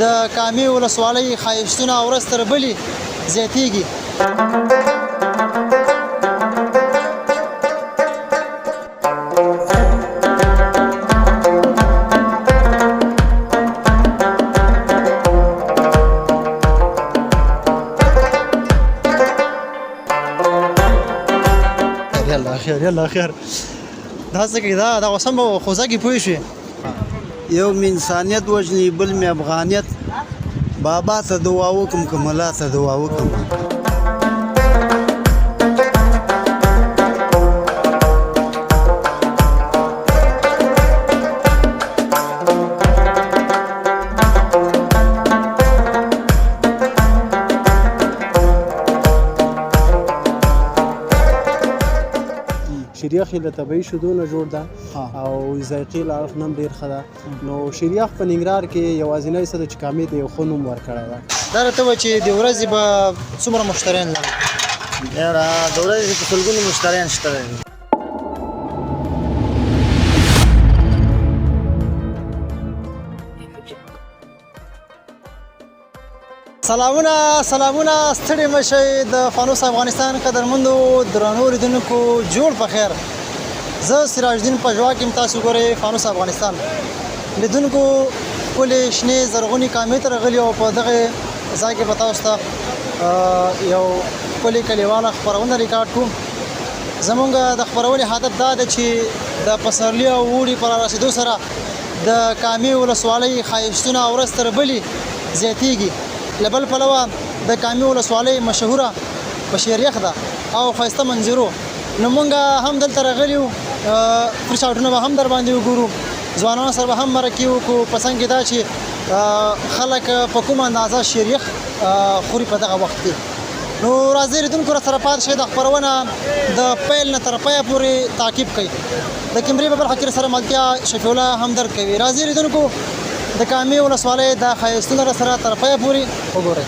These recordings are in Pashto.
د کامې ولسوالۍ ښایستونه ورځ تر بلې زیاتیږي. یلا خیر یلا خیر دا څه کوي دا دا اوسم خوځه کې پوه شي. یو مې انسانیت وژني، بل مې افغانیت. بابا ته دعا وکم که ملا ته دعا وکم. شیریخ له طبیعي شیدو نه جوړ ده او ذایقې له اړخ نه هم ډېر ښه ده. نو شیریخ په ننګرهار کې یوازینی څه ده چې کامې ته یو ښه نوم ورکړی ده. دا راته ووایه چې د ورځې به څومره مشتریان لرئ؟ یاره د ورځې په سلګونو مشتریان شته دی. سلامونه سلامونه، ستړي مه شئ. د فانوس افغانستان قدرمندو درنو لیدونکو، جوړ په خیر. زه سراج الدین پژواک یم، تاسو ګورئ فانوس افغانستان. لیدونکو، ښکلې شنې زرغونې کامې ته راغلي او په دغه ځای کې به تاسو ته یو ښکلې کلیواله خپرونه ریکارډ کړو. زمونږ د خپرونې هدف دا دی چې د پسرلي او اوړي په رارسېدو سره د کامې ولسوالۍ ښایستونه ورځ تر بلې زیاتیږي. له بل پلوه د کامې ولسوالۍ مشهوره په شیریخ ده او ښایسته منظرو، نو مونږ هم دلته راغلي یو. فري شاټونه به هم در باندې وګورو، ځوانانو سره به هم مرکې وکړو، په څنګ کې دا چې خلک په کومه اندازه شیریخ خوري په دغه وخت کې. نو راځئ لیدونکو، را سره پاتې شئ، د خپرونه د پیل نه تر پایه پورې تعقیب کړئ. د کیمرې په برخه کې سره ملتیا شفیع الله همدرد کوي. راځئ لیدونکو، د کامې ولسوالۍ دا ښایستونه را سره تر پایه پورې وګورئ.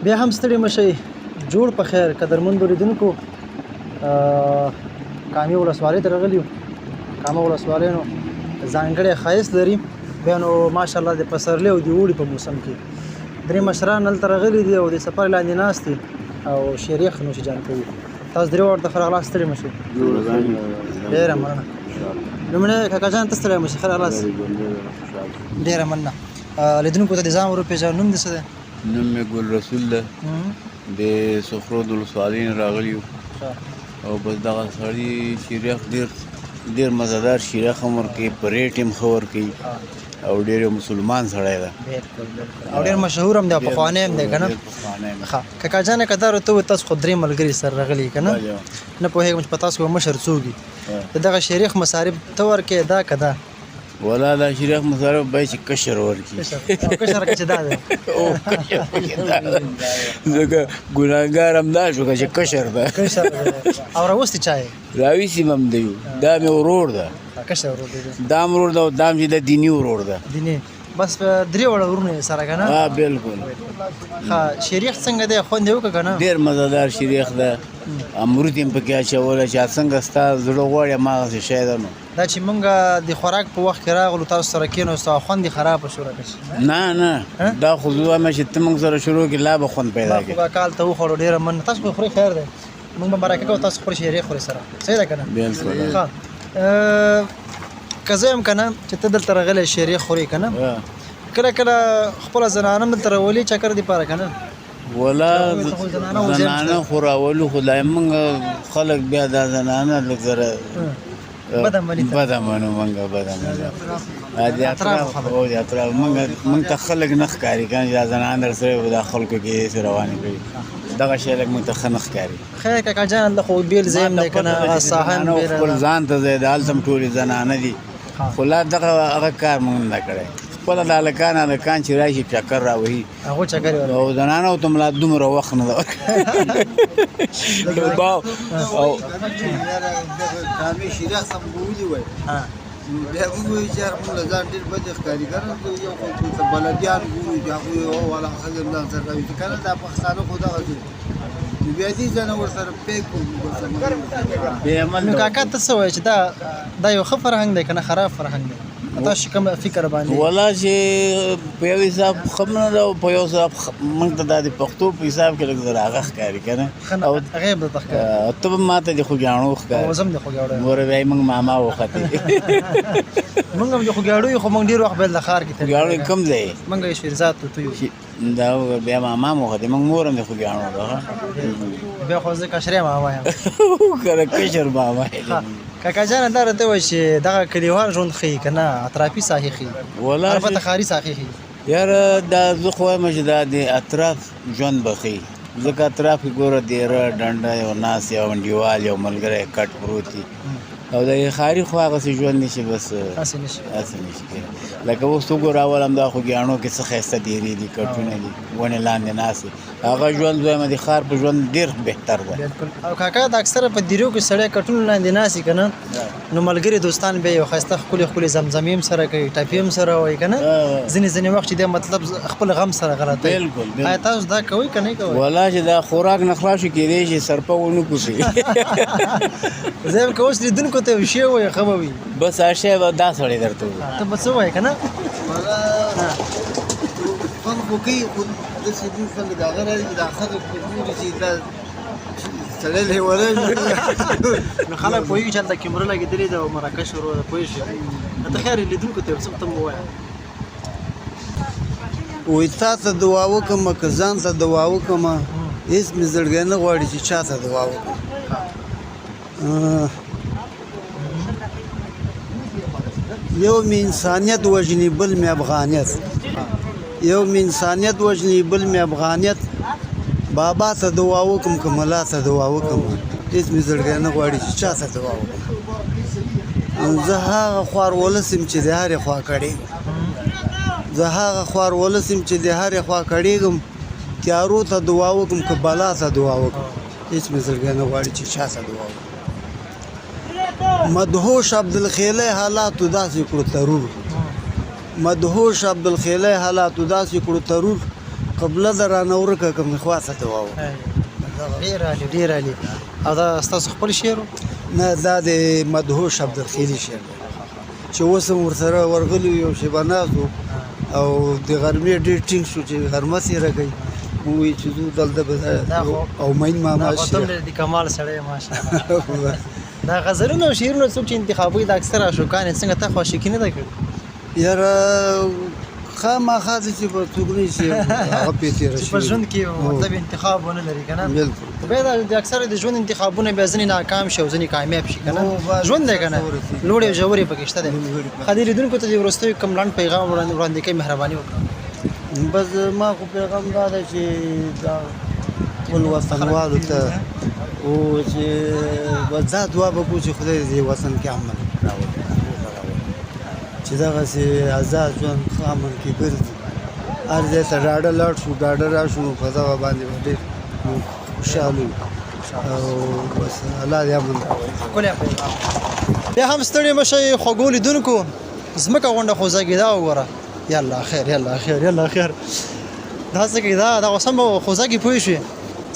بیا هم ستړي مه شئ، جوړ په خیر. قدرمندو لیدونکو، کامې ولسوالۍ ته راغلي یو. کامه ولسوالۍ نو ځانګړی ښایست لري. بیا نو ماشاءالله د پسرلي او د اوړي په موسم کې درې مشران هلته راغلي دي او د سفر لاندې ناست دي او شیریخ نوش جان کوي. تاسو درې واړو ته ښه راغلاست، ستړي مه شئ. ډېره مننه. لومړی کاکا جان، ته ستړی مه شې، ښه راغلاست، ډېره مننه. لیدونکو ته د ځان وروپېژنه، نوم دې څه دی؟ نوم مې ګل رسول ده، د سخرود ولسوالۍ نه راغلی یو او بس دغه سړي شیریخ ډېر ډېر مزهدار شیریخ هم ورکوي، په ریټ هم ښه ورکوي او ډېر یو مسلمان سړی ده. بالکل بالکل، او ډېر مشهور هم دی او پخوانی هم دی که نه؟ ښه کاکا جانه، که دا راته ووایې، تاسو خو درې ملګري سره راغلي که نه؟ نه پوهېږم چې په تاسو کې به مشر څوک وي. د دغه شیریخ مصارف ته ورکوې دا که دا؟ ولا دا شریخ مصرف به چې کشر ورکي. کشر او کشر کې چې دا دی. او کشر پکې دا ده. ځکه ګناهګار هم دا شو که چې کشر ده. کشر دی. او راوستي چای راویسي هم دی یو. دا مې ورور ده. کشر ورور دی. دا هم ورور ده او دا هم چې د دیني ورور ده. دیني بس درې واړه ورونه یې سره که نه؟ ها بالکل. ښه شریخ څنګه دی، خوند یې وکړه که نه؟ ډېر مزهدار شریخ ده. امرود یې هم پکې اچولی چې څنګه ستا زړه غواړي هماغسې شی ده. نو دا چې مونږ د خوراک په وخت کې راغلو تاسو سره کېناستو او خوند یې خراب شو راکه چې نه نه، دا خو زه وایم چې ته موږ سره شروع کړې لا به خوند پیدا ما کړې. خو به کال ته وخوړو. ډېره مننه، تاسو خو خورئ، خیر دی، مونږ به مرکه کوو، تاسو خورئ شیرې خورئ سره، صحیح ده که نه؟ بالکل. ښه که زه یم که نه چې ته دلته راغلی شیرې خورې که نه، کله کله خپله زنانه هم دلته راولي چکر دپاره که نه؟ ولا خو زنانه خو زیات زنانه خو راولو، خو دا موږ خلک بیا دا زنانه لږ زره بده مني ته. بده منو، موږ بده منو د اطراف او د اطراف موږ ته خلک نه ښکاري که نه چې دا زنانه در سره په دا خلکو کې داسې روانې کړي، دغه شی لږ موږ ته ښه نه ښکاري. خیر کاکا جان، الله خو بېل ځای هم دی که نه، هغه ساحه هم بېله خپل ده. ځان ته ځای ده، هلته هم ټولې زنانه دي، خو لا دغه هغه کار موږ نه کړی. خپله د هلکان هلکان چې راشي چکر راوهي، هغو چکر یې ورکړی. او زنانو ته هم لا دومره وخت نه ده ورکړی. او کامې شیریخ سم بولي وای، نو بیا موږ وایو چې یار موږ له ځان ډېر بد ښکاري که نه. یو خو ته بلدیان ګورو چې هغوی او والا ښځې هم ځان سره راوي که نه، دا پښتانه خو دغسې نو بیا دې ځای نه ورسره پیک بې عمل. نو کاکا ته څه وایې چې دا یو ښه فرهنګ دی که نه خراب فرهنګ دی، تاسو چې کوم فکر باندې؟ ولا چې په یو حساب ښه نه ده او په یو حساب موږ ته دا د پښتو په حساب کې لږ زره هغه ښکاري که نه. ښه نه غیب درته ښکاري. ته به ماته د خوږیاڼو ښکاري. او زه هم د خوږیاڼو یم. ګوره بیا یې موږ ماما وختې. موږ هم د خوږیاڼو یو، خو موږ ډېر وخت بل د ښار کې تېر خوږیاڼو کړی. کوم ځای؟ موږ یې شیرزاد توتو یو. دا بیا ماما مو وختې، موږ مور هم د خوږیاڼو ده. بیا خو زه کشری ماما یم. کله کشر ماما یې. کاکا جان، دا راته وایي چې دغه کلیوال ژوند ښیي که نه اطرافي ساحې ښیي؟ ولا البته ښاري ساحې ښیي. یاره دا زه خو وایم چې دا د اطراف ژوند به ښیي، ځکه اطراف کې ګوره دیره ډنډه یو ناست یو انډیوال یو ملګری کټ پروت وي، او د ښاري خو هغسې ژوند دی چې بس هسې نه شي، هسې نه شي کېدای. لکه اوس وګوره اول هم دا خوږیاڼو کې څه ښایسته دیرې دي، کټونه دي، ونې لاندې ناست دي، هغه ژوند وایم د ښار په ژوند ډېر بهتر دی. بالکل. او کاکا دا اکثره په دیرو کې سړی کټونو لاندې ناست که نه، نو ملګري دوستان بیا یو ښایسته ښکلې ښکلې زمزمې هم سره کوي، ټپې هم سره وایي که نه، ځینې ځینې وخت چې دی مطلب خپل غم سره غلطوي. بالکل. آیا تاسو دا کوئ که نه کوئ؟ ولا چې دا خوراک نه خلاص شو کېدای شي سرپه ونه کوسي. زه یم که اوس لیدونکو ته یو شی ووایې ښه به وي. بس هغه شی به دا سړی درته ووایي. ته به څه وایې که نه؟ خوند خو کوي، خو داسې ډېر خلک هغه راځي چې دا ښځه په ګوري چې دا سړی لېونی. نو خلک پوهېږي چې هلته کیمره لګېدلې ده او مرکه شروع ده، پوه شي. ته خیر لیدونکو ته یو څه ته ووایه. وایي تا ته دعا وکړم که ځان ته دعا وکړم، هېڅ مې زړګی نه غواړي چې چا ته دعا وکړم. یو مې انسانیت وژني بل مې افغانیت، یو مې انسانیت وژني بل مې افغانیت، بابا ته دعا وکړم که ملا ته دعا وکړم، هېڅ مې زړګی نه غواړي چې چا ته دعا وکړم. زه هغه خوار ولس یم چې د هرې خوا کړېږم، زه هغه خوار ولس یم چې د هرې خوا کړېږم، تیارو ته دعا وکړم که بلا ته دعا وکړم، هېڅ مې زړګی نه غواړي چې چا ته دعا وکړم. مدهوش عبدالخیلی حالاتو داسې کړو ترور، مدهوش عبدالخیلی حالاتو داسې کړو ترور، قبله د رانه ورکه که مې خوا ته دعا وکړم. ډېر عالي، ډېر عالي. او دا ستاسو خپل شعر و؟ نه، دا د مدهوش عبدالخیلي شعر دی چې اوس هم ورسره ورغلي یو شېبه ناست وو او د غرمې ډېر ټینګ شو چې غرمه تېره کوي، موږ ویل چې ځو دلته به او مین ماما دا خو ته هم ډېر د کمال سړی، ماشاءالله. دا غزلونه او شعرونه څوک چې انتخابوي دا اکثره عاشقان یې، څنګه تا خو عاشقي نه ده کړې؟ یاره خامخا داسې به څوک نه شي هغه پرې تېره چې په شوې. ژوند کې مطلب انتخاب ونه لري که نه؟ بالکل. بیا دا د اکثره د ژوند انتخابونه بیا ځینې ناکام شي او ځینې کامیاب شي که نه؟ ژوند دی که نه، لوړې او ژورې پکې شته دی. ښه دې لیدونکو ته د وروستیو کوم لنډ پیغام وړاندې کوي، مهرباني وکړه. بس ما خو پیغام دا دی چې دا خپل وطنوالو ته او چې بس دا دعا به کوو چې خدای دې وطن کې امن راولي، سوله راولي. چې دغسې ازاد ژوند ښه امن کې ګرځي. هر ځای ته ډاډه لاړ شو، ډاډه راشو، نو په دغه باندې به ډېر موږ خوشحاله یو او بس الله دې امن راولي. ښکلی پیغام. بیا هم ستړي مه شئ خوږو لیدونکو، ځمکه غونډه خو ځګېده وګوره. یلا خیر یلا خیر یلا خیر، دا څه کېده؟ دا اوس هم خوځګي پوه شوې.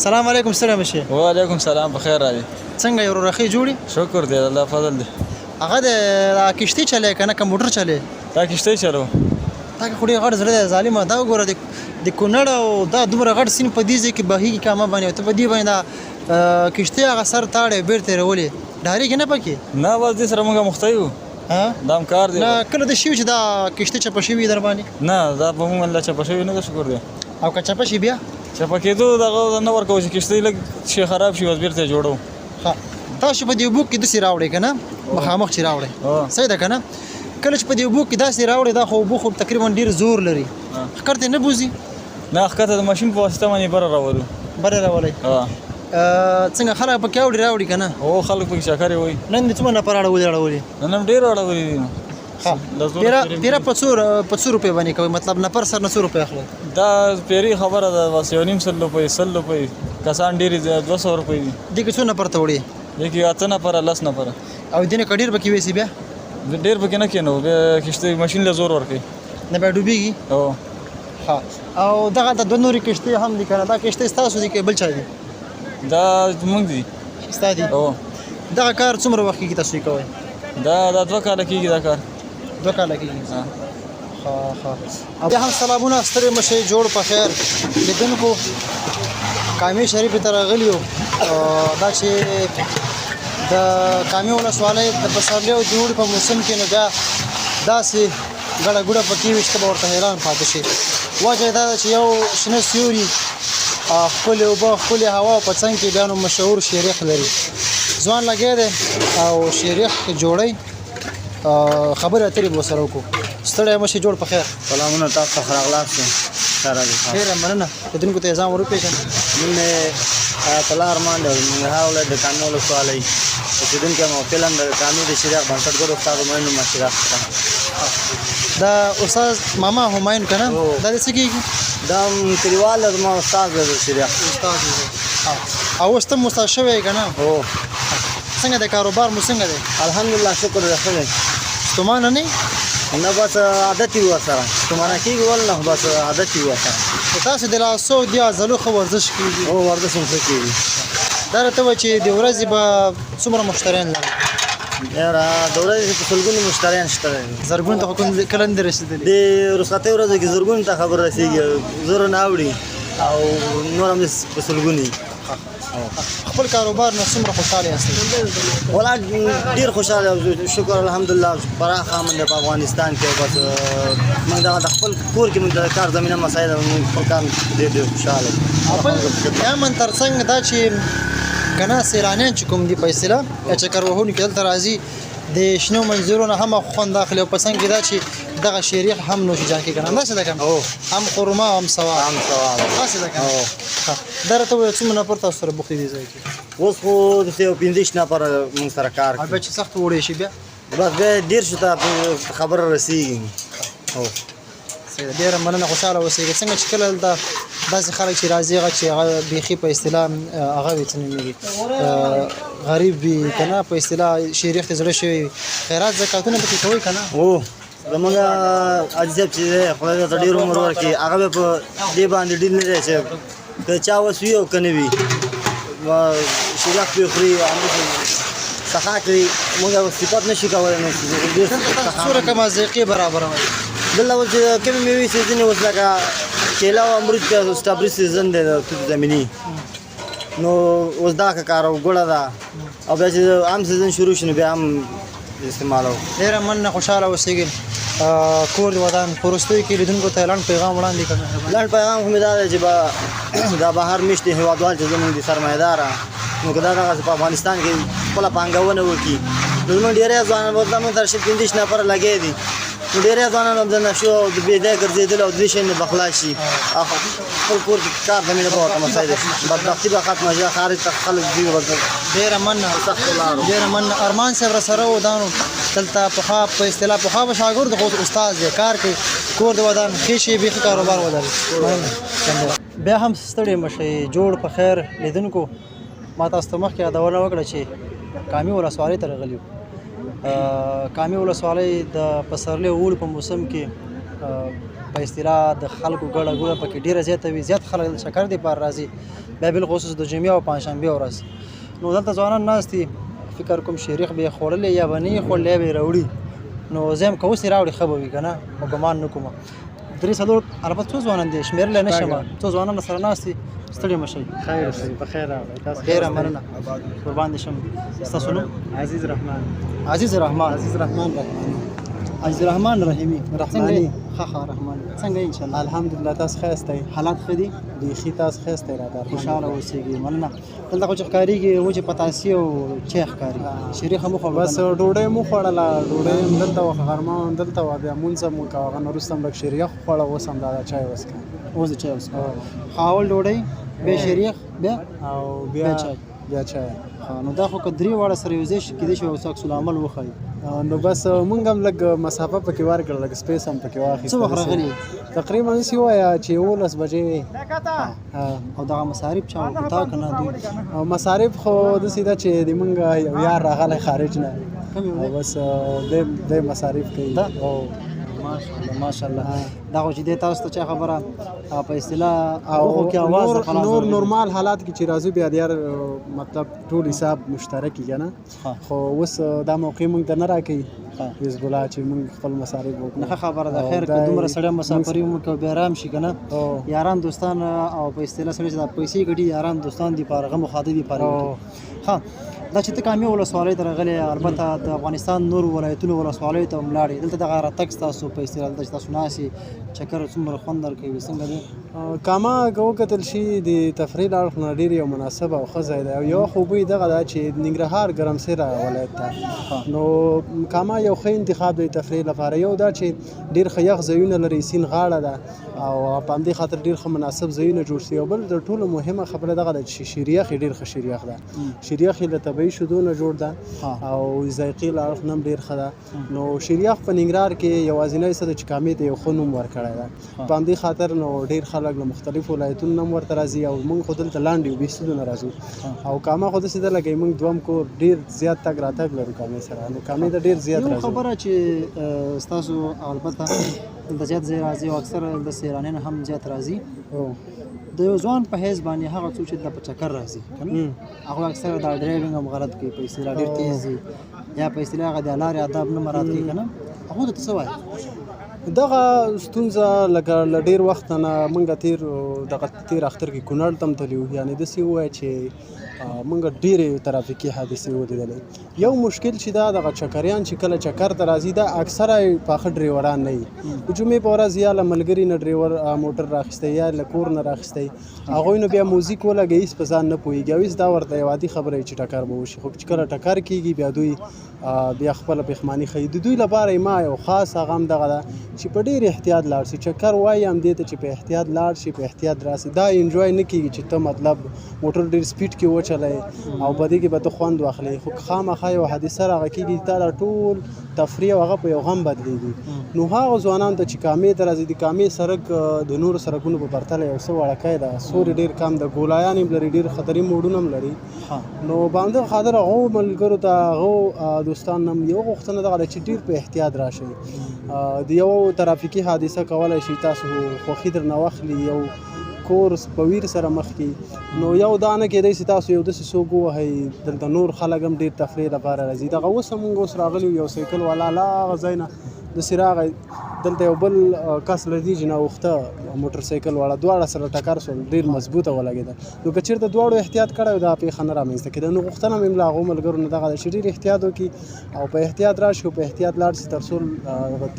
سلام علیکم، ستړی مه شئ. وعلیکم سلام، په خیر راغلی. څنګه یې وروره، ښې جوړې؟ شکر دی، الله فضل دی. هغه د کښتۍ چلی که نه کمپیوټر چلی؟ دا کښتۍ چلو. تا کې خو ډېر غټ زړه دی ظالمه. دا وګوره د کونړ او دا دومره غټ سیند په دې ځای کې بهیږي کامه باندې، او ته په دې باندې دا کښتۍ هغه سر تاړی بېرته یې راولې، ډارېږې نه پکې؟ نه بس دې سره موږ مخته یو، دا هم کار دی. نه کله د شوي چې دا کښتۍ چپه شوي در باندې؟ نه، دا په موږ باندې چپه شوي نه ده، شکر دی. او که چپه شي بیا؟ چپه کېدو دغه نه ورکوو چې کښتۍ لږ شی خراب شي بس بېرته یې جوړوو. ښه، تاسو په دې اوبو کې داسې راوړئ که نه، مخامخ چې راوړئ، صحیح ده که نه؟ کله چې په دې اوبو کې داسې راوړئ، دا خو اوبه خو تقریبا ډېر زور لري، ښکر ته نه بوځي؟ نه، ښکته د ماشین په واسطه باندې بره راولو. بره راولئ. څنګه خلک پکې اوړي راوړي که نه؟ هو، خلک پکې چکرې وایي. نن دې څومره نفر اړولي اړولي؟ نن هم ډېر اړولي دي. پیره پیره په څو روپۍ باندې کوي؟ مطلب نفر سر نه څو روپۍ اخلي؟ دا پیرې خبره ده، بس 1.5 سل روپۍ، 100 روپۍ، کسان ډېر دي 200 روپۍ دي. دې کې څو نفر ته وړي؟ دې کې 8 نفره، 10 نفره. او دې نه که ډېر پکې ویسي بیا؟ ډېر پکې نه کښېنو، بیا کښتۍ ماشین له زور ورکوي. نه بیا ډوبېږي. هو. ښه، او دغه هلته دوه نورې کښتۍ هم دي که نه، دا کښتۍ ستاسو دي که بل چا دي؟ دا زموږ دي. ستا دي؟ هو. دغه کار څومره وخت کېږي تاسو یې کوئ؟ دا 2 کاله کېږي دا کار. 2 کاله کېږي. ښه ښه. بیا هم سلامونه، ستړي مه شئ، جوړ په خیر. لیدونکو کامې شریفې ته راغلي یو. دا چې د کامې ولسوالۍ د پسرلي او د اوړي په موسم کې نو بیا داسې ګړه ګوړه پکې وي چې ته به ورته حیران پاتې شې. وجه یې دا ده چې یو شنه سیوري، ښکلې اوبه، ښکلې هوا، او په څنګ کې بیا نو مشهور شیریخ لري. ځوان لګی دی او شیریخ جوړی. خبرې اترې به ورسره وکړو. ستړی مه شئ، جوړ په خیر. سلامونه، تاسو ته ښه راغلاست. ښه راغلاست. ډېره مننه. لیدونکو ته یې ځان ور وپېژنه. نوم مې حیات الله ارمان دی، د ننګرهار ولایت د کامې ولسوالۍ اوسېدونکی یم او فعلا د کامې د شیریخ بنسټګر استاد همایون نوم شیریخ ته. دا استاد ماما همایون که نه، دا دې څه کېږي؟ دا کلیوال دی، زما استاد دی د شیریخ. استاد دی. او اوس ته هم استاد شوی یې که نه؟ هو. څنګه دی کاروبار مو، څنګه دی؟ الحمدلله شکر دی، ښه دی. ستومانه نه؟ نه، بس عادت یې ورسره، ستومانه کېږي ول نه، بس عادت یې ورسره. تاسو د لاسو د عضلو ښه ورزش کېږي؟ هو، ورزش هم ښه کېږي. دا راته ووایه چې د ورځې به څومره مشتریان لرئ؟ یاره د ورځې په سلګونو مشتریان شته. زرګونو ته خو کله نه دي رسېدلي؟ د رخصتۍ ورځو کې زرګونو ته خبر رسېږي، زرو نه اوړي او نور هم په سلګونو. خپل کاروبار نه څومره خوشحاله یاستئ؟ ولا ډېر خوشحاله یو، شکر الحمدلله، پراخه امن دی په افغانستان کې. بس موږ دغه د خپل کور کې موږ د کار زمینه مساعده، موږ خپل کار ډېر ډېر خوشحاله یو. بل د امن ترڅنګ دا چې که نه سیلانیان چې کوم دي په اصطلاح یا چکر وهونکي دلته راځي، د شنو منظرو نه هم خوند اخلي، او په څنګ کې دا چې دغه شیریخ هم نوش جان کې کنه، همداسې ده که نه؟ هم خرما هم ثواب. هم ثواب، همداسې ده که نه؟ دا راته ووایه څومره نفر تاسو سره بوخت دي دې ځای کې؟ اوس خو داسې یو 25 نفره موږ سره کار کوي. او بیا چې سخت وړی شي بیا؟ بس بیا 30 ته خبره رسېږي. هو، ډېره مننه، خوشحاله اوسئ. څنګه چې کله دلته داسې خلک چې راځي، هغه چې هغه بیخي په اصطلاح هغه وي، څه نومېږي، غریب وي که نه، په اصطلاح شیریخ ته زړه شوی وي، خیرات زکاتونه پکې کوئ که نه؟ هو، زمونږ حاجي صاحب چې دی، خدای ورته ډېر عمر ورکړي، هغه به په دې باندې ډېر نه دی چې که چا وس وي او که نه وي، شیریخ پرې خوري، همداسې سخا کوي. موږ صفت نه شو کولی. نو ډېر څو رقمه ذایقې برابروئ؟ دلته اوس چې کومې مېوې سیزن اوس لکه کیله او امرود، سټرابري سیزن دی د توت زمیني، نو اوس دا ښه کار او ګوړه ده، او بیا چې عام سیزن شروع شي نو بیا هم استعمالو. ډېره مننه، خوشحاله اوسېږئ، کور دې ودان. په وروستیو کې لیدونکو ته لنډ پیغام وړاندې کړه. لنډ پیغام خو مې دا دی چې دا بهر مېشتي هېوادوال چې زموږ دي سرمایهداره، نو که دا دغسې په افغانستان کې خپله پانګونه وکړي، نو زموږ ډېری ځوانان به زموږ سره 20 25 نفره لګیا دي. نو ډېری ځوانان هم د نشو او د بې ځایه ګرځېدلو او د دې شیانو نه به خلاص شي او خپل کور کې کار زمینه به ورته مساعده شي، بدبختي به ختمه شي، خارج ته خلک ځي ورته ډېره مننه، سختو لارو. ډېره مننه. ارمان صاحب راسره و، دا نو دلته پخوا په اصطلاح پخوا به شاګرد خو اوس استاد دی، کار کوي، کور دې ودان، ښې شېبې، ښه کاروبار ولري. مننه، بیا هم ستړي مه شئ، جوړ په خیر. لیدونکو، ما تاسو ته مخکې یادونه وکړه چې کامي ولسوالۍ ته راغلي یو. کامي ولسوالۍ د پسرلي او اوړي په موسم کې په اصطلاح د خلکو ګڼه ګوڼه پکې ډېره زیاته وي. زیات خلک د چکر دپاره راځي، بیا بالخصوص د جمعې او پنجشنبې ورځ. نو دلته ځوانان ناست دي، فکر کوم شیریخ به یې خوړلی یا به نه یې خوړلی یا به یې راوړي. نو زه هم که اوس یې راوړي ښه به وي، که نه خو ګمان نه کوم. درې څلور، البته څو ځوانان دي شمېرلی نه شم، څو ځوانان سره ناست دي. ستړي مه شئ. خیر اوسئ، په خیر راغلی تاسو. ډېره مننه، قربان دې شم. ستاسو نوم؟ عزیز رحمان. عزیز رحمان. عزیز رحمان رحماني. عزیز رحمان رحیمي. رحماني. ښه ښه، رحماني. څنګه یې؟ ان شاء الله. الحمدلله، تاسو ښه یاستئ؟ حالات ښه دي؟ بیخي، تاسو ښه یاستئ راته؟ خوشحاله اوسېږئ، مننه. دلته خو چې ښکارېږي وچې پتاسې او چای ښکاري، شیریخ هم وخوړل؟ بس ډوډۍ مو خوړله، ډوډۍ هم دلته وه، غرمه هم دلته وه، بیا مونځ هم وکړه، هغه نه وروسته هم لږ شیریخ وخوړه، اوس هم دا چای وڅښه. اوس د چای وڅښه. اول ډوډۍ، بیا شیریخ، بیا او بیا بیا چای. بیا چای. ښه، نو دا خو که درې واړه سره یو ځای شي، کېدای شي یو څه عکس العمل وښایي. نو بس مونږ هم لږ مسافه پکې ورکړه، لږ space هم پکې واخیسته. څه وخت راغلي؟ تقریبا داسې ووایه چې 11 بجې وې. او دغه مصارف چا وکړو، تا که نه دوی؟ او مصارف خو داسې ده چې د مونږ یو یار راغلی خارج نه کوم یو او دی؟ بس دی مصارف کوي. دا؟ او ماشاءالله ماشاءالله. دا خو چې دی تاسو ته چا خبره په اصطلاح او غوښو کې اواز نور د خلاص نور ورغلی. نورمال حالات کې چې راځو بیا د یار مطلب ټول حساب مشترک کېږي نه، خو اوس دا موقع مونږ ته نه راکوي حزب الله چې مونږ خپل مصارف وکړو. نه، ښه خبره ده. او خیر دا که دومره یې سړی مسافري وکړي او بیا آرام شي که نه، یاران دوستان او په اصطلاح سړی چې دا پیسې ګټي، یاران دوستان دي پاره غم او ښادۍ دي پاره ګټي. ښه، دا چې ته کامې ولسوالۍ ته راغلی، البته د افغانستان نور ولایتونو ولسوالیو ته هم لاړې، دلته دغه راتګ ستاسو په اصطلاح دلته چې تاسو ناست یې چکر څومره خوند درکوي، څنګه دی؟ کامه که وکتل شي د تفریح له اړخ نه ډېر یو مناسب او ښه ځای دی، او یوه خوبۍ دغه ده چې ننګرهار ګرمسېره ولایت ده، نو کامه یو ښه انتخاب دی تفریح لپاره. یو دا چې ډېر ښه یخ ځایونه لري، سیند غاړه ده او په همدې خاطر ډېر ښه مناسب ځایونه جوړ شوي، او بل تر ټولو مهمه خبره دغه ده چې شیریخ یې ډېر ښه شیریخ ده، شیریخ یې له طبیعي شیدو نه جوړ ده او ذایقې له اړخ نه هم ډېر ښه ده. نو شیریخ په ننګرهار کې یوازینی څه ده چې کامې ته یو ښه نوم ورکړی ده، په همدې خاطر نو ډېر خلک له مختلفو ولایتونو نه هم ورته راځي، او موږ خو دلته لاندې یو بهسودو نه راځو، او کامه خو داسې ده لکه موږ دوم کور، ډېر زیات تګ راتګ لرو کامې سره، نو کامې ته ډېر زیات یو راځو. خبره چې ستاسو البته دلته زیات ځای راځي او اکثره دلته سیلانیان هم زیات راځي، د یو ځوان په حیث باندې هغه څوک چې دلته په چکر راځي که نه، هغه اکثره دا driving هم غلط کوي، په اصطلاح ډېر تیز دي یا په اصطلاح هغه د لارې آداب نه مراعات کوي که نه، هغو ته ته څه وایې؟ دغه ستونزه لکه له ډېر وخت نه مونږ تیر دغه تیر اختر کې کونړ ته هم تللي وو، یعنې داسې ووایه چې مونږ ډېرې ترافیکي حادثې ولیدلې. یو مشکل چې دا دغه چکریان چې کله چکر ته راځي، دا اکثره یې پاخه ډریوران نه وي، د جمعې په ورځ یا له ملګري نه ډریور موټر راخیستی یا له کور نه راخیستی، هغوی نو بیا موزیک ولګوي، هېڅ په ځان نه پوهېږي او هېڅ دا ورته یو عادي خبره وي چې ټکر به وشي، خو چې کله ټکر کېږي بیا دوی بیا خپله پښماني ښيي. د دوی لپاره یې ما یو خاص هغه هم دغه ده چې په ډېر احتیاط لاړ شي، چکر وایي همدې ته چې په احتیاط لاړ شي، په احتیاط راسي. دا enjoy نه کېږي چې ته مطلب موټر ډېر speed کې وچلوې او په دې کې به ته خوند واخلې، خو که خامخا یو حادثه راغه کېږي تا دا ټول تفریح او هغه په یو غم بدلېږي. نو هغه ځوانان ته چې کامې ته راځي، د کامې سړک د نورو سړکونو په پرتله یو څه وړکی ده، سوري ډېر کم ده، ګولایان هم لري، ډېر خطري موړونه هم لري. نو په همدغه خاطر هغو ملګرو ته هغو دوستان هم یو غوښتنه دغه ده چې ډېر په احتیاط راشئ. د یو ترافیکي حادثه کولای شي تاسو خوښي درنه واخلي، یو کور په ویر سره مخ کړي، نو یو دا نه کېدای چې تاسو یو داسې څوک ووهئ. دلته نور خلک هم ډېر تفریح لپاره راځي. دغه اوس هم موږ اوس راغلي یو سایکل والا له هغه ځای نه داسې راغی، دلته یو بل کس له دې نه اوښته موټر سایکل والا، دواړه سره ټکر شول، ډېر مضبوطه ولګېدل. نو که چېرته دواړو احتیاط کړی دا پېښه نه رامنځته کېده. نو غوښتنه مې هم له هغو ملګرو نه دغه ده چې ډېر احتیاط وکړي او په احتیاط راشي او په احتیاط لاړ شي تر څو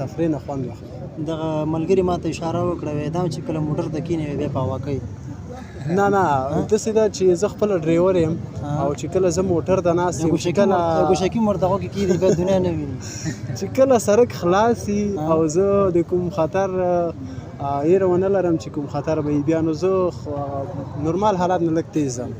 تفریح نه خوند واخلي. دغه ملګري ما ته اشاره وکړه، وایي دا چې کله موټر ته کښېني بیا په هوا کوي. نه نه، داسې ده چې زه خپله ډریور یم او چې کله زه موټر ته ناست یم، چې کله ګوشکي مرته غوږ کې کېږي، بیا دنیا نه ویني. چې کله سړک خلاص شي او زه د کوم خطر یره ونه لرم چې کوم خطر به وي، بیا نو زه نورمال حالات نه لږ تیز ځم،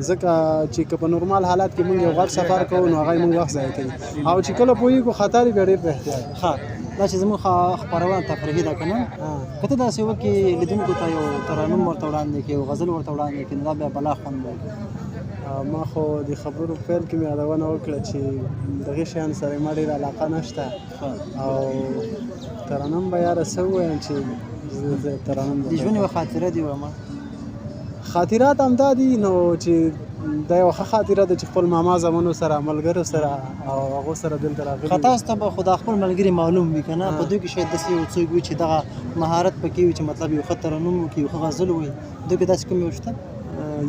ځکه چې که په نورمال حالات کې موږ یو غټ سفر کوو نو هغه یې موږ وخت ضایع کوي، او چې کله پوهېږو خطر یې بیا ډېر په احتیاط. ښه، دا چې زموږ خپرونه تفریحي ده که نه، که ته داسې وکړې لیدونکو ته یو ترنم ورته وړاندې کړې، یو غزل ورته وړاندې کړې، نو دا بیا بلا خوند ورکوي. ما خو د خبرو پیل کې مې یادونه وکړه چې دغې شیانو سره ما ډېره علاقه نشته، او ترنم به یاره څه ووایم چې زه ترنم د ژوند یوه خاطره دې ومه. خاطرات همدا دي نو چې دا یوه ښه خاطره ده چې خپل ماما زامنو سره، ملګرو سره او هغو سره دلته راغلي. خو تاسو ته به خو دا خپل ملګري معلوم وي که نه؟ په دوی کې شاید داسې یو څوک وي چې دغه مهارت پکې وي چې مطلب یو ښه ترنم وکړي، یو ښه غزل ووایي، دوی کې داسې کوم یو شته؟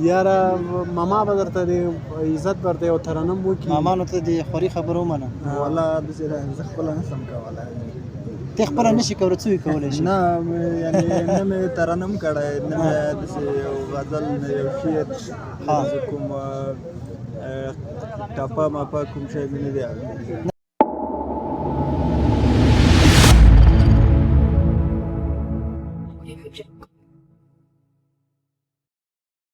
یاره ماما به درته د عزت برته یو ترنم وکړي. ماما نو ته د خوري خبره ومنه. والله داسې ده، زه خپله نه شم کولی. ته خپله نه شي کولی، څه یې کولی شي؟ نه یعنې نه مې ترنم کړی، نه مې داسې یو غزل، نه یو شعر، نه داسې کوم ټپه مپه کوم شی مې نه دی اورېدلی.